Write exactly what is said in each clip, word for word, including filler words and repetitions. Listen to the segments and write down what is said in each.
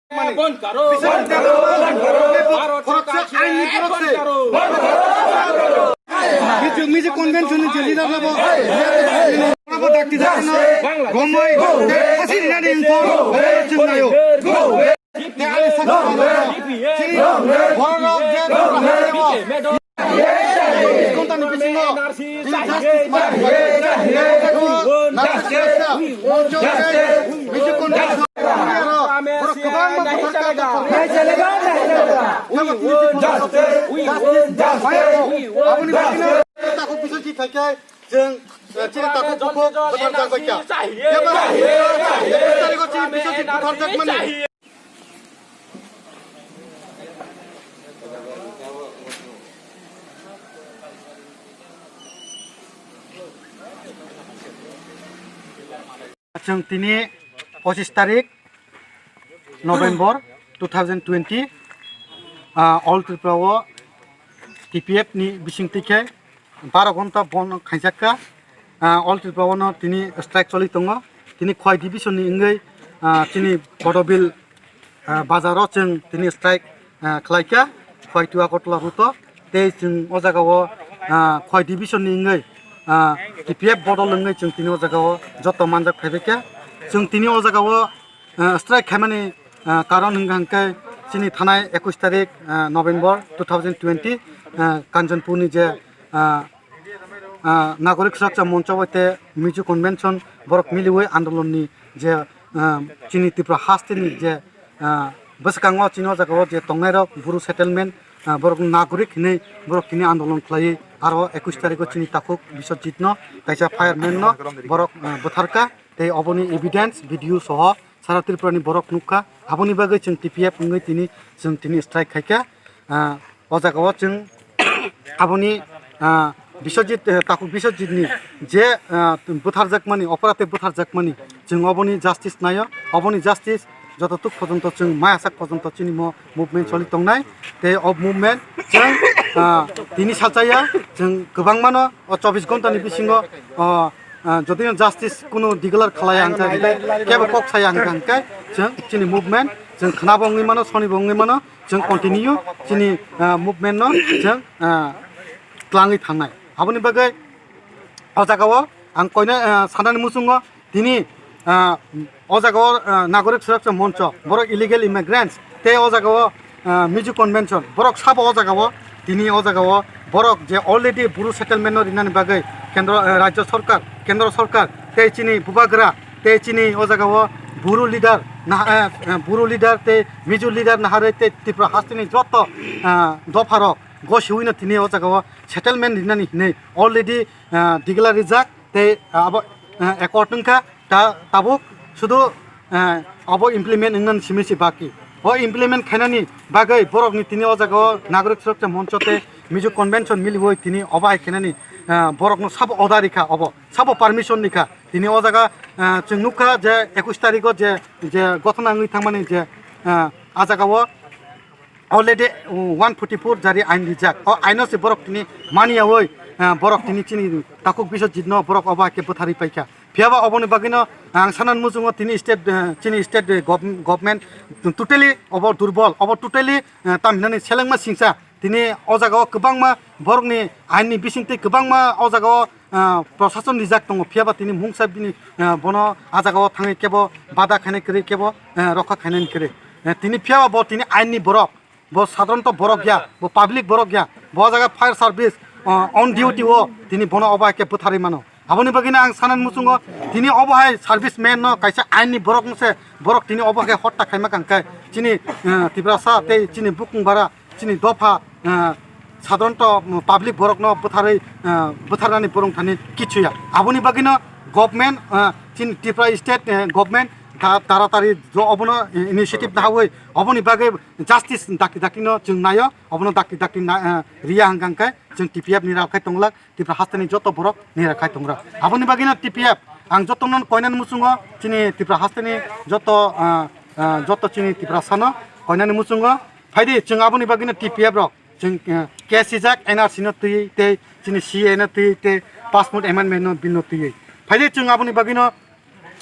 बंद करो, बंद करो, भारत सरकार से बंद करो। Music, music convention ni je leader rabo. Rabo dakti dakti no. Gomoi. Asiri nani info. Chungayo. Te ali sa. Sini. Borok je. Kontani bisingo. Justice. Justice. Justice. Justice. Aboni bisingtwi khaikhe chwng, eh, chini takhuk bukhuk butharjak bai kha. Eba, eba tarigo chini Biswajit butharjakmani. Chwng tini pochis tarik November two thousand twenty, ah, All Tripura o T P F ni bisingtwi khe baro ghonta bon khaijak kha. Ah, All Tripura o no tini strike choli tongo. Tini Khowai division ni wngwi, ah, chini Bodobil, ah, bazar o chwng tini strike, ah, khlai kha. Khowai to Agartala route o. Tei chwng o jaga o, ah, Khowai division ni wngwi, ah, T P F bodol wngwi chwng tini o jaga o joto manjak phaibai kha. Chwng tini o jaga o, ah, strike khaimani, ah, karon hwnkha hwnkhe chini thanai ekush tarik, ah, November two thousand twenty, ah, Kanchanpur ni je, ah, ah, Nagorik Suraksha Moncho bai tei Mizo Convention borok miliwi andolon ni je, ah, chini Tripura haste ni je, ah, bwskango chini o jaga o je tongnai rok Bru settlement, ah, borok nagorik hinwi borok tini andolon khlaiwi aro ekush tarikh o chini takhuk Biswajit no kaisa fireman no borok, ah, bwtharkha tei oboni evidence video soho sara Tripura ni borok nukha. Aboni bagwi chwng T P F wngwi tini chwng tini strike khaikha. Ah, o jaga o chwng aboni, ah, Biswajit, eh, takhuk Biswajit ni je, ah, bwtharjakmani, opora tei bwtharjakmani chwng oboni justice naio, oboni justice joto tuk pojonto chwng maya sak pojonto chini mo movement choli tongnai. Tei o movement chwng, ah, tini salchaya chwng kwbangmano o chobbish ghonta ni bisingo, o, ah, jodi no justice kunu declare khlaiya hwnkha hwnkhe, kebo kok saya hwnkha hwnkhe chwng chini movement chwng khwnabo wngwi mano, sonibo wngwi mano. Chwng continue chini, ah, movement no chwng, ah, twlangwi thangnai. Aboni bagwi o jaga o ang koina, ah, sanani muchungo tini, ah, o jaga o, ah, Nagorik Suraksha Moncho, borok illegal immigrants tei o jaga o, ah, Mizo Convention, borok sabo o jaga o tini o jaga o borok je already Bru settlement no rinani bagwi kendro, ah, rajyo sorkar, kendro sorkar tei chini bubagra tei chini o jaga o Bru leader na, eh, eh, Bru leader tei Mizo leader naharwi tei Tripura hasteni joto, ah, dopharok gosiwino tini o jaga o settlement rinani hinwi already, ah, declare rijak tei, ah, abo, ah, accord wngkha ta-, tabuk sudu, ah, abo implement wngmani simi se baki. O implement khainani bagwi borokni tini o jaga o Nagorik Suraksha Moncho tei Mizo Convention miliwi tini obo hai khainani, ah, borokno sabo order rikha obo. Sabo permission ni kha. Tini o jaga, ah, chwng nukha je ekush tarikh o je, je gothona wngwi thangmani je, ah, a jaga o already, uh, one forty-four jari ain rijak. O aino se borok tini maniyawi, ah, borok tini chini takhuk Biswajit no borok obo hai khe bwtharwi paikha. Phiyaba oboni bagwino ang sanani muchungo tini state, ah, chini state, eh, gov-, government totally obo durbol, obo totally, ah, tamhinani selengma singsa. Tini o jaga o kwbangma borokni ain ni bisingtwi kwbangma o jaga o, ah, prosason rijak tongo, phiyaba tini mungsa bini, ah, bono a jaga o thangwi kebo bada khainai kwrwi, kebo, ah, rokha khainani kwrwi. Eh, tini phiyaba bo tini ain ni borok, bo sadharanto borok ya, bo public borok ya, bo jaga fire service, ah, on duty o tini bono obo hai khe bwtharwi mano. Aboni bagwino ang sanani muchungo tini obo hai service man no kaisa ain ni borok no se borok tini obo hai khe hotta khaima kangkhe chini, ah, Tiprasa tei chini bukung bara chini dopha, ah, sadharanto, mm, public borokno bwtharwi, ah, bwtharnani borong thani kichu ya. Aboni bagwino government, ah, chini Tripura state, eh, government ta-, taratari jo obono, eh, initiative nahawi oboni bagwi justice dakti dakti no chwng naio, obono dakti dakti na, ah, riya hwnkha hwnkhe chwng T P F ni rao khai tonglak. Tripura hasteni joto borok nira khai tongra. Aboni bagwino T P F ang jotono koinani muchungo chini Tripura hasteni joto, ah, ah, joto chini Tiprasano koinani muchungo phaidi chwng aboni bagwino T P F rok chwng, ah, case sijak N R C no twi tei chini C A no twi tei passport amendment no bill no twi. Phaidi chwng aboni bagwino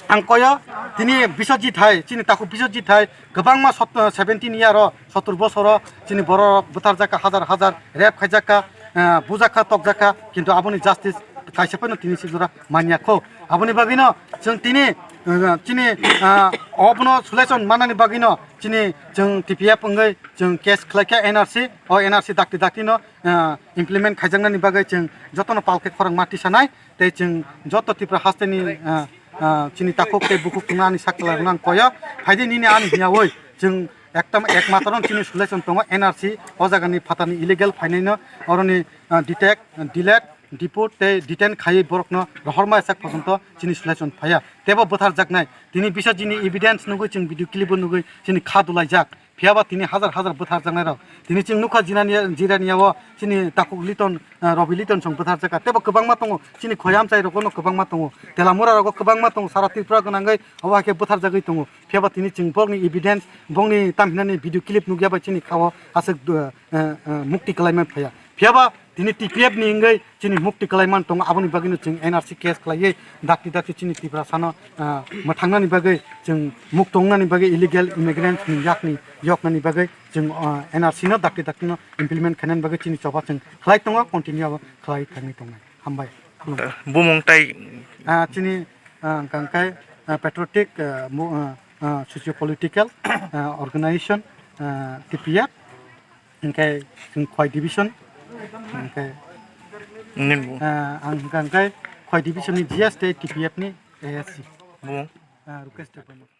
Ang koyo, tini Biswajit hai, chini takhuk Biswajit hai, kwbangma sot-, seventeen year o, sottur bosor o, chini borok bwtharjakha, hajar hajar rape khaijakha, eh, bujakha, tokjakha, kintu aboni justice kaisa phano tini sijora manya kho. Aboni bagwino chwng tini, eh, chini, eh, obono solution manani bagwino chini chwng T P F wngwi chwng case khlaikha N R C, o N R C dakti dakti no, eh, implement khaijaknani bagwi chwng jotono palkhe khorang ma tisanai. Tei chwng joto Tripura hasteni, ah, ah, chini takhuk tei bukhuk tongna ani sakla rwna ang koyo. Phaidi nini ani hiyawi chwng ektam ekmatro chini solution tongo N R C o jagani phatani illegal phainaino oroni, ah, detect, delete, deport tei detain khaiwi borokno rohorma sak pojonto chini solution phaiya. Tebo bwtharjaknai. Tini bisa chini evidence nugwi chwng video clip o nugwi chini kha dulaijak. Phiyaba tini hajar hajar bwtharjaknairok. Tini chwng nukha Jirania, Jiraniao chini takhuk Liton, eh, Robi Liton song bwtharjakha. Tebo kwbangma tongo, chini khoyamchai rogo no kwbangma tongo. Telamura rogo kwbangma tongo, sara Tripura gwnangwi abo hai khe bwtharjagwi tongo. Phiyaba tini chwng bokni evidence, bokni tamhinani video clip nukya bai chini khao aswk, eh, eh, eh, mukti kwlaimani phaiya. Phiyaba tini T P F ni wngwi chini mukti kwlai man tongo, aboni bagwino chwng N R C case khlaiwi dakti dakti chini Tiprasano, ah, mwthangnani bagwi chwng muk tongnani bagwi illegal immigrant ni yakni yoknani bagwi chwng, ah, N R C no dakti dakti no implement khainani bagwi chini choba chwng khlai tongo, continue abo khlai thangwi tongnai. Hambai. Khulumkha. Bumung tai Ah, chini, ah, hwnkha khe, ah, patriotic, ah, mo-, ah, ah, socio political, ah, organization, ah, T P F. Hingke chwng Khowai division, hingke, Nini bo? Ah, ang hingka hingke Khowai division ni G S tei T P F ni A S C. Bo? Ah, Rukesh Debbarma.